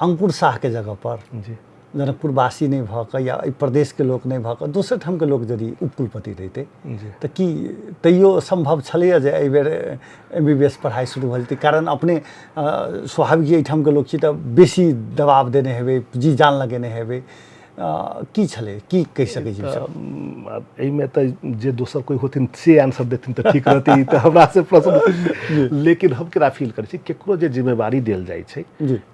A: अंकुर शाहके जगह पर
B: जी
A: जनकपुरवासी नहि भऽ कऽ या एहि प्रदेशके लोक नहि भऽ कऽ दोसर ठामके लोक यदि उपकुलपति रहितै तऽ की तैयो सम्भव छलैए जे एहिबेर MBBS पढ़ाइ शुरू भऽ जेतै? कारण अपने स्वाभाविक एहिठामके लोक छी तऽ बेसी दबाव देने हेबै, जी जान लगेने हेबै, की छलै, की कहि सकै छी?
B: एहिमे तऽ जे दोसर कोइ होथिन से आंसर देथिन तऽ ठीक रहतै, तऽ हमरा से प्रश्न। लेकिन हम केना फील करै छी, केकरो जे जिम्मेवारी देल जाइ छै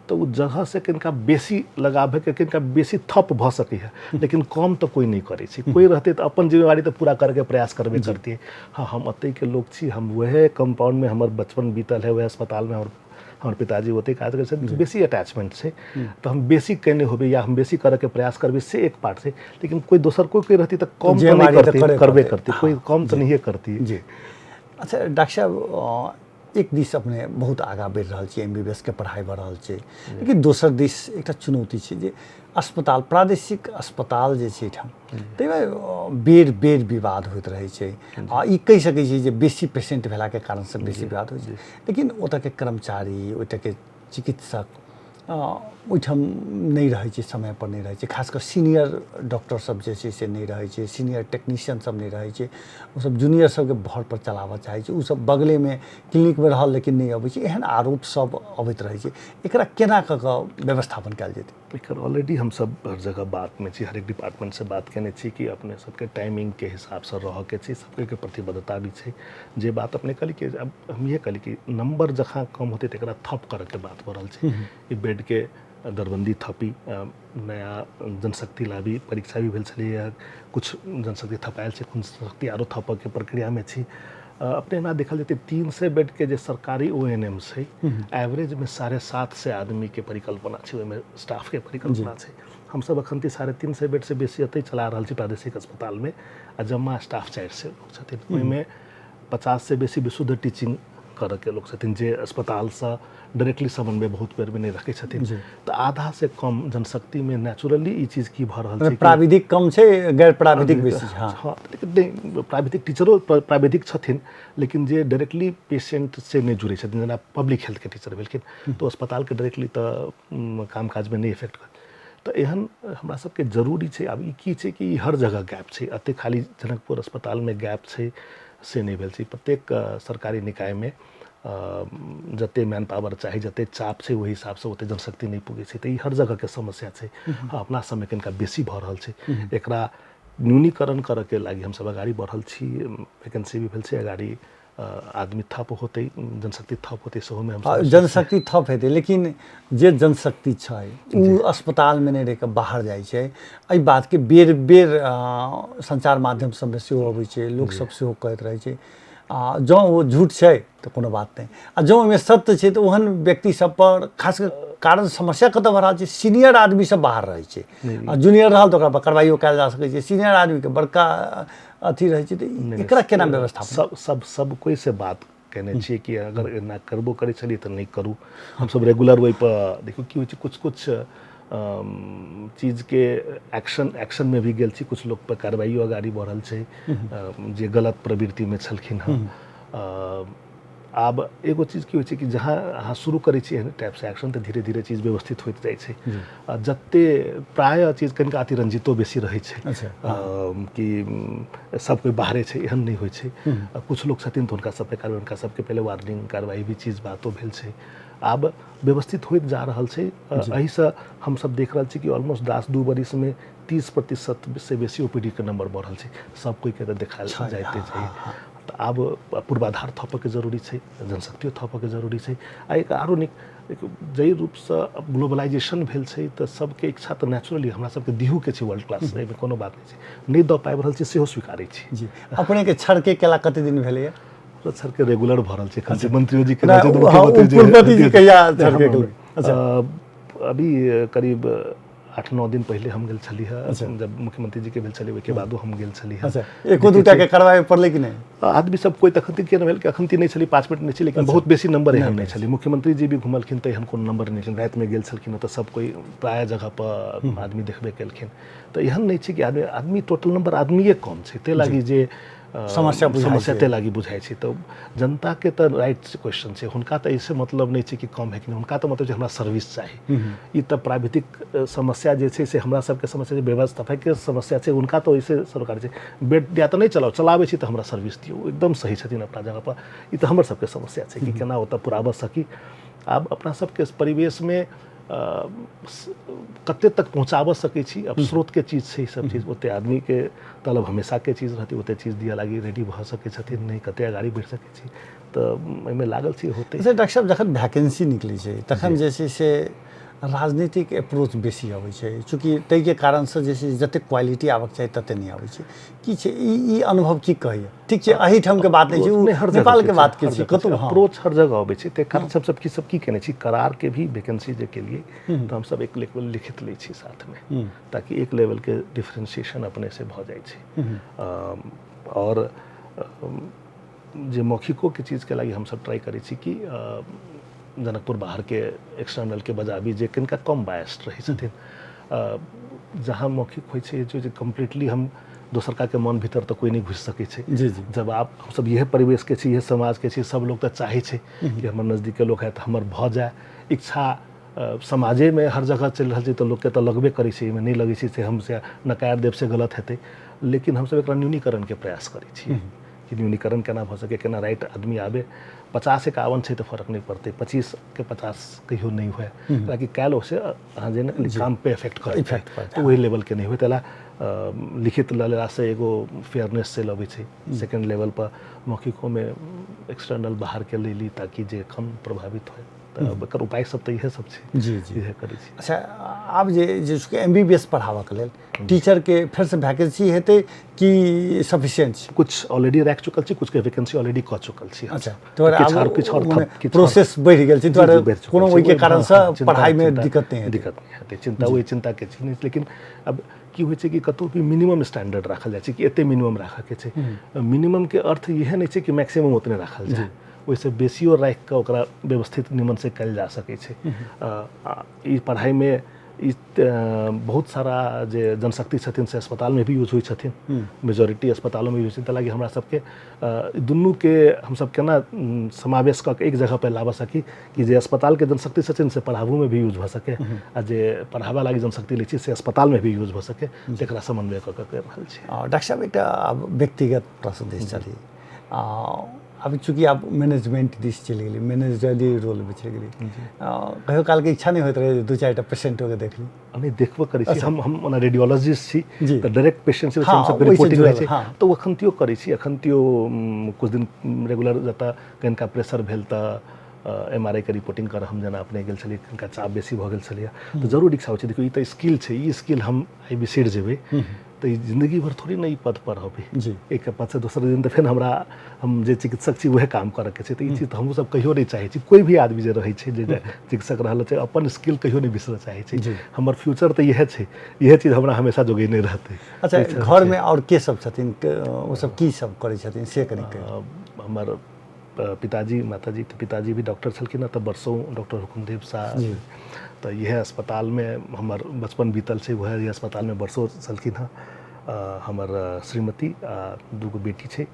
B: तऽ ओ जगह से किनका बेसी लगाबैके किनका बेसी थप भऽ सकैए, लेकिन कम तऽ कोइ नहि करै छै। कोइ रहतै तऽ अपन जिम्मेवारी तऽ पूरा करैके प्रयास करबे करतियै। हाँ, हम एतहिके लोक छी, हम वएह कम्पाउंडमे हमर बचपन बीतल है, वएह अस्पतालमे हमर पिताजी ओतहि काज करै छथिन, बेसी अटैचमेंट छै, तऽ हम बेसी केने होबै या हम बेसी करैके प्रयास करबै से एक पार्ट छै। लेकिन कोइ दोसर कोइ रहती तऽ कम तऽ नहि करती, करबे करती, कोइ कम तऽ नहिए करती।
A: जी अच्छा डॉक्टर साहब, एक दिस अपने बहुत आगाँ बढ़ि रहल छी, MBBS के पढ़ाइ भऽ रहल छै, लेकिन दोसर दिस एकटा चुनौती छै जे अस्पताल, प्रादेशिक अस्पताल जे छै एहिठाम, ताहिमे बेर बेर विवाद होइत रहै छै। आ ई कहि सकै छी जे बेसी पेशेंट भेलाके कारणसँ बेसी विवाद होइ छै, लेकिन ओतऽके कर्मचारी, ओतऽके चिकित्सक ओहिठाम नहि रहै छै, समयपर नहि रहै छै। खास कऽ सीनियर डॉक्टर सब जे छै से नहि रहै छै, सीनियर टेक्नीशियन सब नहि रहै छै, ओसब जूनियर सबके भरपर चलाबऽ चाहै छै, ओसब बगलेमे क्लिनिकमे रहल लेकिन नहि अबै छै, एहन आरोप सब अबैत रहै छै। एकरा केना कऽ कऽ व्यवस्थापन कयल जेतै?
B: एकर ऑलरेडी हमसब हर जगह बातमे छी, हरेक डिपार्टमेंटसँ बात केने छी कि अपने सबके टाइमिंगके हिसाबसँ रहऽके छै, सबके प्रतिबद्धता भी छै। जे बात अपने कहली कि अब हम इहे कहली कि नंबर जहाँ कम होतै तऽ एकरा थप करऽके बात भऽ रहल छै। ई बेडके दरबंदी थपी, नया जनशक्ति लाबी, परीक्षा भी भेल छलैए, कुछ जनशक्ति थपायल छै, कुछ जनशक्ति आरो थपऽके प्रक्रियामे छी। अपने एना देखल जेतै 300 बेडके जे सरकारी ONM छै, एवरेजमे 750 आदमीके परिकल्पना छै, ओहिमे स्टाफके परिकल्पना छै। हमसब अखन 350 बेडसँ बेसी एतहि चला रहल छी प्रादेशिक अस्पतालमे, आ जमा स्टाफ 400 लोक छथिन। ओहिमे 50 से बेसी विशुद्ध टीचिंग करऽके लोक छथिन जे अस्पतालसँ डायरेक्टली समन्वय बहुत बेरमे नहि रखै छथिन। तऽ आधासँ कम जनशक्तिमे नेचुरली ई चीज की भऽ रहल छै,
A: प्राविधिक कम छै, गैर प्राविधिक बेसी छै।
B: हँ, लेकिन नहि, प्राविधिक टीचरो प्राविधिक छथिन, लेकिन जे डायरेक्टली पेशेंट से नहि जुड़ै छथिन, जेना पब्लिक हेल्थके टीचर भेलखिन तऽ अस्पतालके डायरेक्टली तऽ काम काजमे नहि इफेक्ट करत। तऽ एहन हमरा सबके जरूरी छै। आब ई की छै कि हर जगह गैप छै, एते खाली जनकपुर अस्पतालमे गैप छै से नहि भेल छै। प्रत्येक सरकारी निकायमे जते मैन पावर चाही, जते चाप छै, ओहि हिसाबसँ ओते जनशक्ति नहि पुगै छै। तऽ ई हर जगहके समस्या छै। अपना सबमे कनिका बेसी भऽ रहल छै। एकरा न्यूनीकरण करऽके लागि हमसब अगाडि बढ़ल छी। वैकेन्सी भी भेल छै, अगाडि आदमी थप होतै, जनशक्ति थप होतै, सेहोमे हमसब
A: जनशक्ति थप हेतै, लेकिन जे जनशक्ति छै ओ अस्पतालमे नहि रहिकऽ बाहर जाइ छै। एहि बातके बेर बेर सञ्चार माध्यम सबमे सेहो अबै छै, लोकसब सेहो कहैत रहै छै। आ जँ ओ झूठ छै तऽ कोनो बात नहि, आ जँ ओहिमे सत्य छै तऽ ओहन व्यक्ति सब पर खास कऽ, कारण समस्या कतऽ भऽ रहल छै, सीनियर आदमी सब बाहर रहै छै आ जूनियर रहल तऽ ओकरा पर कार्रवाइयो कयल जा सकै छै। सीनियर आदमीके बड़का अथी रहै छै, तऽ एकरा केना व्यवस्थापन?
B: सब सब सब कोइ से बात केने छियै कि अगर एना करबो करै छलियै तऽ नहि करू। हमसब रेगुलर ओहिपर देखियौ की होइ छै, कुछ कुछ चीजके एक्शनमे भी गेल छी, कुछ लोक पर कार्रवाइयो अगाडि बढ़ल छै जे गलत प्रवृत्तिमे छलखिन हँ। आब एगो चीज की होइ छै कि जहाँ अहाँ शुरू करै छी एहन टाइपसँ एक्शन, तऽ धीरे धीरे चीज व्यवस्थित होइत जाइ छै। आ जते प्रायः चीज कनिका अतिरंजितो बेसी रहै छै कि सब कोइ बाहरे छै, एहन नहि होइ छै। कुछ लोक छथिन तऽ हुनका सबके कार्रवाई, हुनका सबके पहिले वार्निंग कार्रवाई भी चीज बातो भेल छै। आब व्यवस्थित होइत जा रहल छै। एहिसँ हमसब देख रहल छी कि ऑलमोस्ट 10-2 बरिसमे 30% से बेसी ओपीडी के नंबर बढ़ल छै। सब कोइके तऽ देखायल जाइते छै। तऽ आब पूर्वाधार थपऽके जरूरी छै, जनशक्तियो थपऽके जरूरी छै। आ एक आरो नीक जाहि रूपसँ ग्लोबलाइजेशन भेल छै तऽ सबके इच्छा तऽ नेचुरली हमरा सबके दिहुके छै वर्ल्ड क्लास, एहिमे कोनो बात नहि छै। नहि दऽ पाबि रहल छी सेहो स्वीकारै छी।
A: जी, अपनेके छड़के केला कते दिन भेलैए?
B: छड़के रेगुलर भऽ रहल छै। एखन मंत्रियो जी के
A: मुख्यमंत्री जी कहिया छड़के?
B: अभी करीब 8-9 दिन पहिले हम गेल छली हँ, जब मुख्यमंत्री जी के भेल छलै ओहिके बादो हम गेल छली हँ।
A: एको दूटा के कार्रवाई पड़लै कि नहि?
B: आदमी सब कोइ तखन के भेल कि अखन नहि छली, 5 मिनट नहि छली, लेकिन बहुत बेसी नंबर एहन नहि छली। मुख्यमंत्री जी भी घुमलखिन तऽ एहन कोनो नंबर नहि छलै। रातिमे गेल छलखिन तऽ सब कोइ प्राय जगह पर आदमी देखबे केलखिन। तऽ एहन नहि छै कि आदमी टोटल नंबर आदमिए कम छै, ताहि लागि जे
A: समस्या
B: समस्या ताहि लागि बुझाइ छै। तऽ जनताके तऽ राइट क्वेश्चन छै, हुनका तऽ एहिसँ मतलब नहि छै कि कम है कि नहि, हुनका तऽ मतलब छै हमरा सर्विस चाही। ई तऽ प्राविधिक समस्या जे छै से हमरा सबके समस्या छै, व्यवस्थापकके समस्या छै, हुनका तऽ ओहिसँ सरकार छै बेड या तऽ नहि चलाउ, चलाबै छी तऽ हमरा सर्विस दियौ। एकदम सही छथिन अपना जगहपर। ई तऽ हमर सबके समस्या छै कि केना ओतऽ पुराबऽ सकी। आब अपना सबके परिवेशमे कते तक पहुँचाबऽ सकै छी, अब स्रोतके चीज छै ई सब चीज। ओते आदमीके तलब हमेशाके चीज रहतै, ओते चीज दिअ लागि रेडी भऽ सकै छथिन नहि, कते अगाडि बढ़ि सकै छी, तऽ एहिमे लागल छी होतै।
A: अच्छा डॉक्टर साहब, जखन वैकेंसी निकलै छै तखन जे छै से राजनीतिक अप्रोच बेसी अबै छै, चूँकि ताहिके कारणसँ जे छै जतेक क्वालिटी आबऽके चाही तते नहि अबै छै। की छै ई अनुभव की कहैए? ठीक छै, एहिठामके बात नहि छै,
B: हर
A: नेपालके बात के छै, कतहु
B: अप्रोच हर जगह अबै छै। ताहि कारण सब की सब की केने छी, करारके भी वैकेंसी जे केलियै तऽ हमसब एक लेवल लिखित लै छी साथमे, ताकि एक लेवलके डिफ्रेंसिएशन अपने से भऽ जाइ छै। आओर जे मौखिकोके चीजके लागि हमसब ट्राइ करै छी कि जनकपुर बाहरके एक्सटर्नलके बजाबी जे कनिका कम बायस्ड रहै छथिन। जहाँ मौखिक होइ छै जे कम्प्लीटली हम दोसरकाके मन भीतर तऽ कोइ नहि घुसि सकै छै।
A: जी जी,
B: जब आप हमसब इएह परिवेशके छी, इएह समाजके छी, सब लोक तऽ चाहै छै कि हमर नजदीकके लोक है तऽ हमर भऽ जाय। इच्छा समाजेमे हर जगह चलि रहल छै तऽ लोकके तऽ लगबे करै छै, एहिमे नहि लगै छै से हम से नकार देब से गलत हेतै। लेकिन हमसब एकरा न्यूनीकरणके प्रयास करै छियै कि न्यूनीकरण केना भऽ सकै, केना राइट आदमी आबे। 50-51 छै तऽ फर्क नहि पड़तै, 25 के 50 कहियो नहि हुए, ताकि काल्हि ओसे अहाँ जे ने काम पे इफेक्ट करतै, तऽ ओहि लेवलके नहि हुए। ताहि लिखित लऽ लेलासँ एगो फेयरनेस से लबै छै। सेकेंड लेवल पर मौखिकोमे एक्सटर्नल बाहरके ले ली ताकि जे कम प्रभावित होय। तऽ एकर उपाय सब तऽ इएह सब छै।
A: जी जी,
B: इएह करै छी।
A: अच्छा, आब जे MBBS पढ़ाबऽके लेल टीचरके फेरसँ वैकेंसी हेतै कि सफिशिएंट छै?
B: कुछ ऑलरेडी राखि चुकल छी, कुछके वैकेंसी ऑलरेडी कऽ चुकल छी।
A: अच्छा, तो प्रोसेस बढ़ि गेल छै, कोनो ओहिके कारणसँ पढ़ाइमे दिक्कत नहि हेतै?
B: दिक्कत नहि हेतै, चिंता ओहि चिंताके चीज नहि। लेकिन अब की होइ छै कि कतहु भी मिनिमम स्टैंडर्ड राखल जाइ छै कि एते मिनिमम राखऽके छै। मिनिममके अर्थ इएह नहि छै कि मैक्सिमम ओतने राखल जाय। ओहिसँ बेसियो राखि कऽ ओकरा व्यवस्थित निमनसँ कयल जा सकै छै। ई पढ़ाइमे ई बहुत सारा जे जनशक्ति छथिन से अस्पतालमे भी यूज होइ छथिन, मेजोरिटी अस्पतालोमे यूज होइ छथिन। ताहि हमरा सबके दुनूके हमसब केना समावेश कऽ के एक जगह पर लाबऽ सकी कि जे अस्पतालके जनशक्ति छथिन से पढ़ाबूमे भी यूज भऽ सके आ जे पढ़ाबऽ लागी जनशक्ति लै छी से अस्पतालमे भी यूज भऽ सके, तकरा समन्वय कऽ के करि रहल छी।
A: डॉक्टर साहब, एकटा आब व्यक्तिगत प्रश्न दिस चली। आब चूँकि आब मैनेजमेंट दिस चलि गेली, मैनेजरी रोलमे चलि गेली, कहियो कालके इच्छा नहि होइत रहै दू चारिटा पेशेंटोके देख ली?
B: नहि, देखबो करै छी। हम ओना रेडियोलॉजिस्ट छी तऽ डायरेक्ट पेशेंट से हम सबके रिपोर्टिंग रहै छै, तऽ ओ अखनतियो करै छी। अखनतियो कुछ दिन रेगुलर जतऽ कनिका प्रेशर भेल तऽ एम आर I के रिपोर्टिंग करऽ हम जेना अपने गेल छलियै, कनिका चाप बेसी भऽ गेल छलैए तऽ जरूर इच्छा होइ छै। देखियौ, ई तऽ स्किल छै, ई स्किल हम आइ बिसरि जेबै तऽ ई जिन्दगी भर थोड़ी ने ई पद पर रहबै। एक पद से दोसर दिन तऽ फेर हमरा हम जे चिकित्सक छी उएह काम करऽके छै। तऽ ई चीज तऽ हमहूँ सब कहियो नहि चाहै छी। कोइ भी आदमी जे रहै छै, जे चिकित्सक रहल छै, अपन स्किल कहियो नहि बिसरऽ चाहै छै। हमर फ्यूचर तऽ इएह छै, इएह चीज हमरा हमेशा जोगेने रहतै।
A: अच्छा, घरमे आओर के सब छथिन, ओ सब की सब करै छथिन से कनि?
B: हमर पिताजी, माताजी, तऽ पिताजी भी डॉक्टर छलखिन हँ, तऽ बरसों डॉक्टर हुकुमदेव शाह, तऽ इएह अस्पतालमे हमर बचपन बीतल छै, वएह अस्पतालमे बरसों छलखिन हँ। हमर श्रीमती आ दूगो बेटी छै,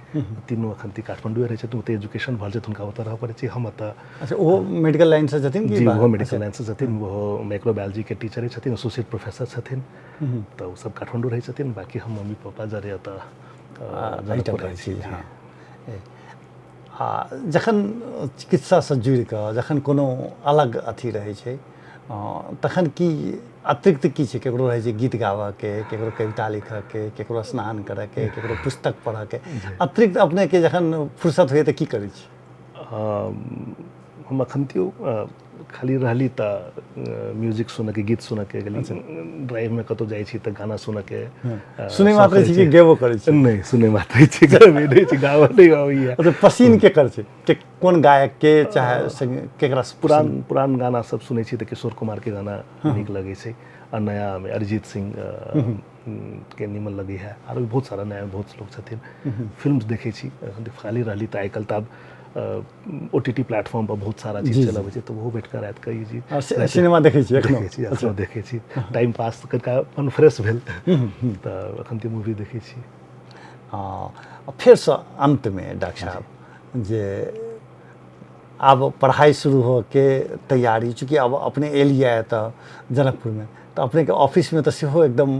B: तीनू अखन ती काठमांडुए रहै छथिन। ओतऽ एजुकेशन भऽ छै तऽ हुनका ओतऽ रहऽ पड़ै छै, हम एतऽ।
A: अच्छा, ओहो मेडिकल लाइनसँ छथिन?
B: जी, ओहो मेडिकल लाइनसँ छथिन। ओहो माइक्रोबायोलॉजीके टीचरे छथिन, एसोसिएट प्रोफेसर छथिन। तऽ ओ सब काठमांडू रहै छथिन, बाँकी हम, मम्मी, पापा जरे एतऽ
A: जनकपुर रहै छी। हँ, आ जखन चिकित्सासँ जुड़ि कऽ जखन कोनो अलग अथी रहै छै तखन की अतिरिक्त की छै? ककरो रहै छै गीत गाबऽके, ककरो कविता लिखऽके, ककरो स्नान करऽके, ककरो पुस्तक पढ़ऽके। अतिरिक्त अपनेके जखन फुर्सत होइए तऽ की करै छी?
B: हम अखनतियो खाली रहली तऽ म्यूजिक सुनऽके, गीत सुनऽके गेली। ड्राइवमे कतहु जाइ छी तऽ गाना सुनऽके।
A: सुनै मात्र छी कि गेबो करै छी?
B: नहि, सुनै मात्र छी, गाबै नहि छी, गाबऽ नहि अबैया।
A: अच्छा, पसीन के कर छै के कोन गायक के, चाहे केकरा?
B: पुरान पुरान गाना सब सुनै छी तऽ किशोर कुमारके गाना नीक लगै छै, आ नयामे अरिजीत सिंह के निमन लगै है, आरो भी बहुत सारा नया बहुत लोग छथिन। फिल्म देखै छी खाली रहली तऽ। आइ काल्हि तऽ आब OTT platform पर बहुत सारा चीज चलबै छै, तऽ ओहो बैठ कऽ राति कऽ
A: ई सिनेमा देखै छी?
B: देखै छी, एखनो देखै छी। टाइम पास कनिका मन फ्रेश भेल तऽ एखन तऽ मूवी देखै छी।
A: फेरसँ अन्तमे डॉक्टर साहब, जे आब पढ़ाइ शुरू होके तैयारी, चूँकि आब अपने एलियै एतऽ जनकपुरमे तऽ अपनेके ऑफिसमे तऽ सेहो एकदम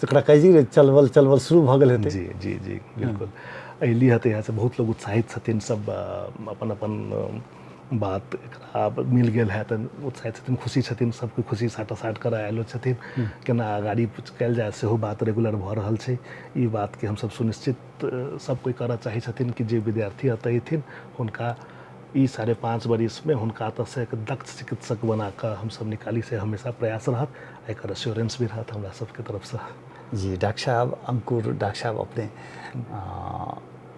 A: जकरा कहै छी चलबल चलबल शुरू भऽ गेल हेतै।
B: जी जी जी, बिल्कुल। अयली हँ तऽ यहाँसँ बहुत लोग उत्साहित छथिन, सब अपन अपन बात एकरा आब मिल गेल है तऽ उत्साहित छथिन, खुशी छथिन, सबके खुशी साटा साट करऽ आयलो छथिन। केना अगाडि कयल जाय सेहो बात रेगुलर भऽ रहल छै। ई बातके हमसब सुनिश्चित सब कोइ करऽ चाहै छथिन कि जे विद्यार्थी एतऽ अयथिन हुनका ई 5.5 बरिसमे हुनका एतऽसँ एक दक्ष चिकित्सक बना कऽ हमसब निकाली, से हमेशा प्रयास रहत, एकर एश्योरेंस भी रहत हमरा सबके तरफसँ।
A: जी, डॉक्टर साहब, अंकुर डॉक्टर साहब, अपने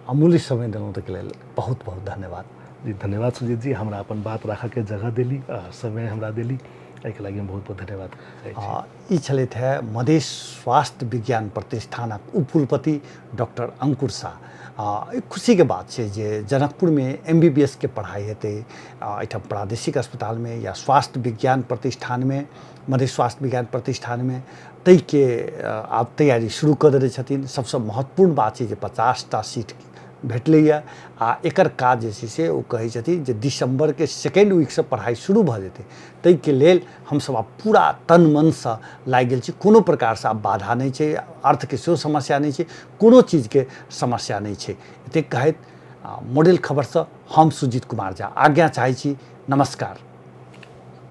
A: अमूल्य समय देलहुँ ताहिके लेल बहुत बहुत धन्यवाद।
B: जी, धन्यवाद सुजीत जी, हमरा अपन बात राखऽके जगह देली, समय हमरा देली, एहिके लागि हम बहुत बहुत धन्यवाद चाहै
A: छी। ई छलथि है मधेश स्वास्थ्य विज्ञान प्रतिष्ठानक उपकुलपति डॉक्टर अंकुर शाह। एक खुशीके बात छै जे जनकपुरमे MBBS के पढ़ाइ हेतै एहिठाम प्रादेशिक अस्पतालमे या स्वास्थ्य विज्ञान प्रतिष्ठानमे, मधेश स्वास्थ्य विज्ञान प्रतिष्ठानमे, ताहिके आब तैयारी शुरू कऽ देने छथिन। सबसँ महत्वपूर्ण बात छै जे 50टा सीट भेटलैए आ एकर काज जे छै से ओ कहै छथिन जे दिसम्बरके सेकेंड वीकसँ पढ़ाइ शुरू भऽ जेतै। ताहिके लेल हमसब आब पूरा तन मनसँ लागि गेल छी। कोनो प्रकारसँ आब बाधा नहि छै, अर्थके सेहो समस्या नहि छै, कोनो चीजके समस्या नहि छै। एतेक कहैत मॉडल खबरसँ हम सुजीत कुमार झा आज्ञा चाहै छी। नमस्कार।